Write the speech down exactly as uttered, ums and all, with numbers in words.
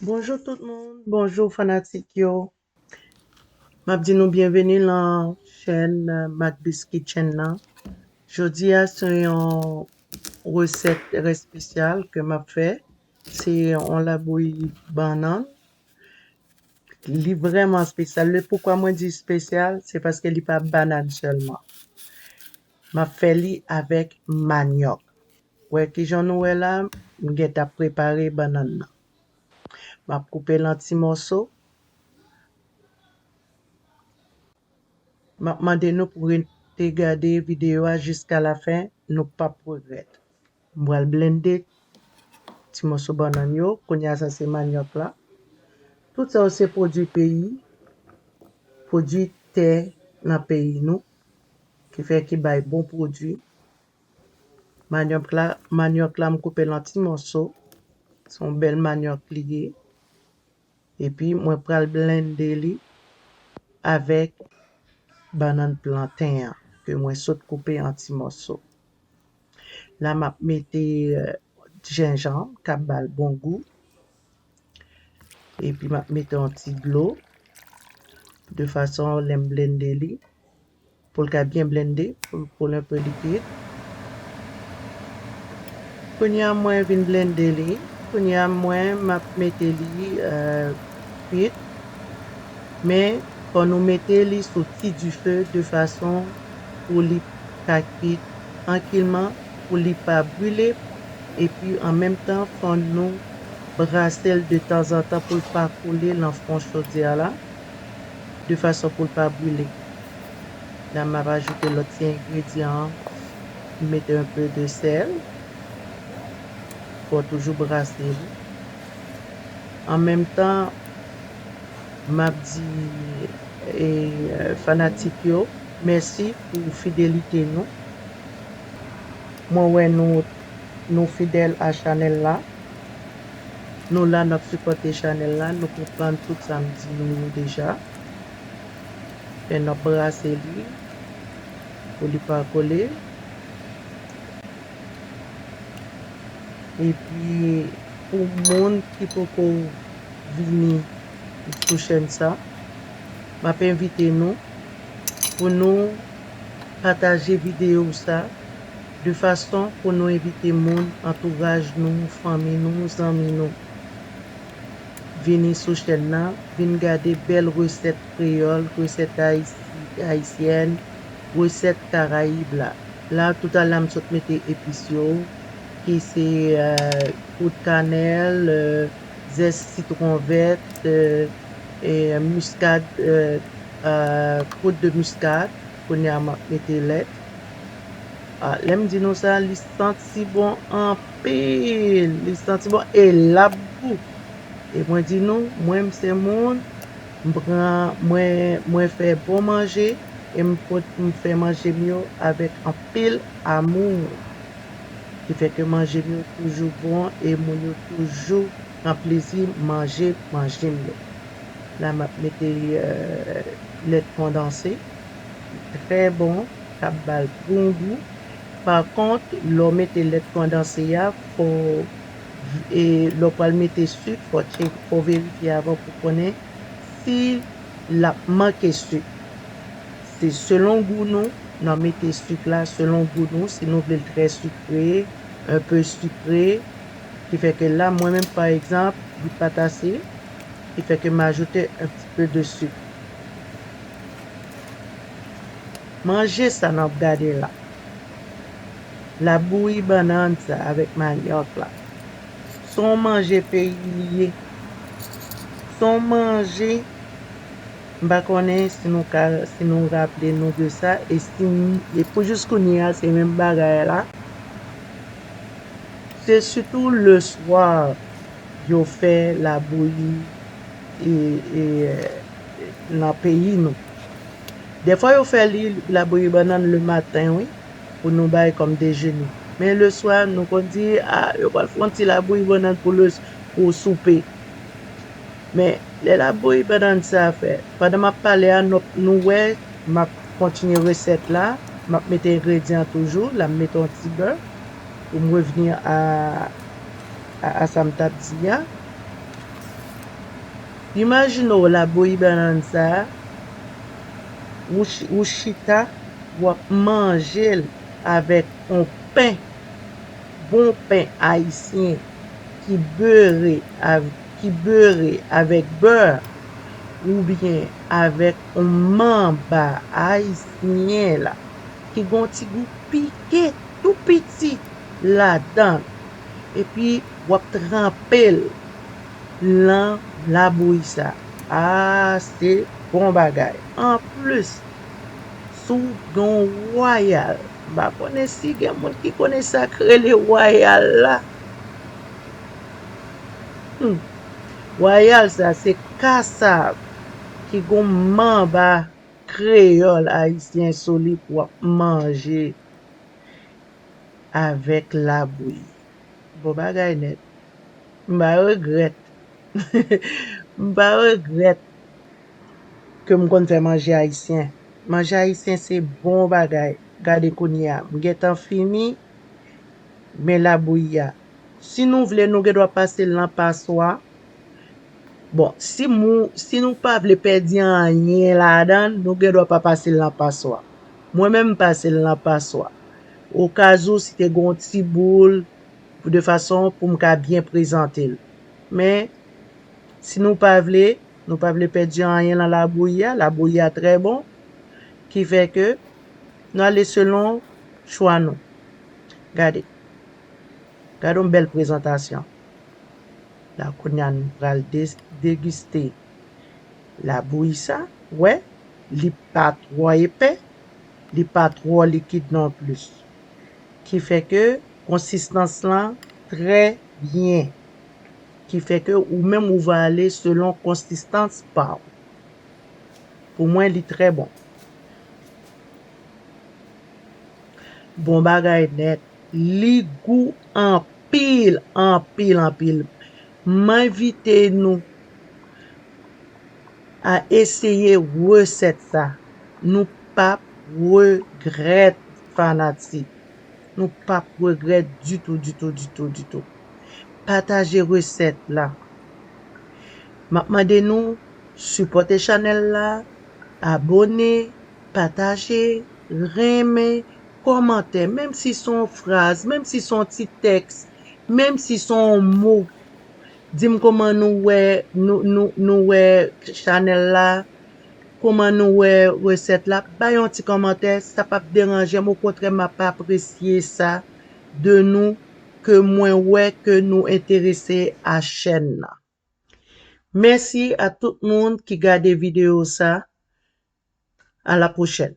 Bonjou tout moun, bonjou fanatik yo. M ap di nou byenveni lan chèn, euh, Macbis Kitchen nan. Jodi a se yon resèt trè espesyal ke m ap fè. Se yon labouyi bannann. Li vrèman espesyal. Le poukwa mwen di espesyal, se paske li pa bannann sèlman. M ap fè li avèk manyòk. Wè kijan nou wè la, m gentan prepare bannann nan. M ap koupe l an ti mòso. M ap mande nou pou rete gade videyo a jiska lafen, nou p ap regrèt. M pral blende ti mòso bannann yo. Kounye a sa se manyòk la. Tout sa yo se pwodui peyi, pwodui tè nan peyi nou, ki fè ki bay bon pwodui. Manyòk la, manyòk la m koupe l an ti mòso. Se yon bèl manyòk li ye. Epi mwen pral blende li avèk bannann planten an ke mwen sot koupe an ti mòso. La m ap mete, euh, jenjanm k ap ba l bon gou. Epi m ap mete yon ti dlo de fason lè m blende li, pou l ka byen blende, pou, pou l enpe likid. Kounye a mwen vin blende li. Kounye a mwen m ap mete li, euh, kwit. Men fò nou mete li sou ti dife de fason pou li ka kwit trankilman, pou li pa brile. Epi an menm tan fò nou brase l de tanzantan pou l pa koule lan fon chodyè la, de fason pou l pa brile. La m ap ajoute lòt ti engredyan an. M mete enpe de sèl. Fò toujou brase li. An menm tan, m ap di, e, fanatik yo, mèsi pou fidelite nou. Mwen wè nou, nou fidèl a chanèl la. Nou la, n ap sipòte chanèl la. Nou konprann tout sa m di nou yo deja. Fè n ap brase li pou li pa kole. Epi, pou moun ki poko vini sou chèn sa, m ap envite nou pou nou pataje videyo sa, de fason pou nou envite moun, antouraj nou, fanmi nou, zanmi nou, vini sou chèn nan, vin gade bèl resèt kreyòl, resèt ayisi-, ayisyèn, resèt Karayib la. La, toutalè, m sot mete epis yo, ki se, euh, poud kanèl, euh, zès sitwon vèt, euh, e miskad, euh, euh, poud de miskad. Kounye a, m ap mete lèt. Ah, lè m di nou sa, li santi bon anpil. Li santi bon e l ap gou. E mwen di nou, mwen, m se moun, m pran, mwen, mwen fè bon manje, e m pot, m fè manje m yo avèk anpil amou. Ki fè ke manje m yo toujou bon e moun yo toujou pran plezi manje manje m yo. La, m ap mete, euh, lèt kondanse. Trè bon, k ap ba l bon gou. Pa kont, lè w mete lèt kondanse a, fò, e, lè w pral mete sik, fò tchek, fò verifye avan pou konnen si l ap manke sik. Se selon gou nou, n a mete sik la selon gou nou, si nou vle l trè sikre, enpe sikre, ki fè ke la, mwen menm, pa egzanp, li pa t ase, ki fè ke m ajoute un petit peu de sucre. Manje sa n ap gade la. Labouyi bannann sa avèk manyòk la. Se yon manje peyi li ye. Se yon manje, m pa konnen si nou ka, si nou raple nou de sa, e si, e pou jis kounye a, se menm bagay la. Se sitou le swa yo fè labouyi e, e, nan peyi nou. Dèfwa yo fè li labouyi bannann le maten, wi, pou nou bay kòm dejene. Men le swa, nou konn di, a, yo pral fè yon ti labouyi bannann pou le, pou soupe. Men, lè labouyi bannann sa fè, pandan m ap pale a, nou, nou wè, m ap kontinye resèt la, m ap mete engredyan toujou, la m mete yon ti bè, pou m revni a, a, a sa m t ap di a. Imajine w labouyi bannann sa a, ou, ch- ou chita, w ap manje l avèk yon pen, bon pen ayisyen ki bere, av- ki bere avèk bè, oubyen avèk yon manba ayisyen la, ki gon ti gou pike tou piti ladan l, epi w ap tranpe l lan labouyi sa. A, se bon bagay. Anplis, si w gen yon wayal, m pa konnen si gen moun ki konnen sa k rele wayal la. Hmm. Wayal sa, se kasav ki gon manba kreyòl ayisyen sou li pou w ap manje avèk labouyi. Bon bagay nèt. M pa regrèt. M pa regrèt ke m konn fè manje ayisyen. Manje ayisyen se bon bagay. Gade kounye a, m gentan fini, men labouyi a. Si nou vle, nou gen dwa pase l nan paswa. Bon, si mou, si nou pa vle pèdi anyen ladan l, nou gen dwa pa pase l nan paswa. Mwen menm, m pase l nan paswa. Okazou, si te gen yon ti boul, pou de fason pou m ka byen prezante l. Men, si nou pa vle, nou pa vle pèdi anyen nan labouyi a, labouyi a trè bon, ki fè ke nou ale selon chwa nou. Gade. Gade yon bèl prezantasyon. La, kounye a, nou pral de- degiste labouyi sa. Wè, li pa twò epè, li pa twò likid non plis. Ki fè ke konsistans lan trè byen. Ki fè ke ou menm ou va ale selon konsistans pa w. Pou mwen, li trè bon. Bon bagay nèt. Li gou anpil, anpil, anpil. M envite nou a eseye resèt sa. Nou p ap regrèt, fanatik. Nou p ap regrèt ditou, ditou, ditou, ditou. Pataje resèt la. M ap mande nou sipòte chanèl la, abòne, pataje, renmen, kòmantè, menm si se yon fraz, menm si se yon ti tèks, menm si se yon mo. Di m kòman nou wè, nou, nou, nou wè chanèl la, kòman nou wè resèt la. Bay yon ti kòmantè, sa p ap deranje m, okontrè, m ap apresye sa de nou, ke mwen wè ke nou enterese a chèn nan. Mèsi a tout moun ki gade videyo sa. A la pwochèn.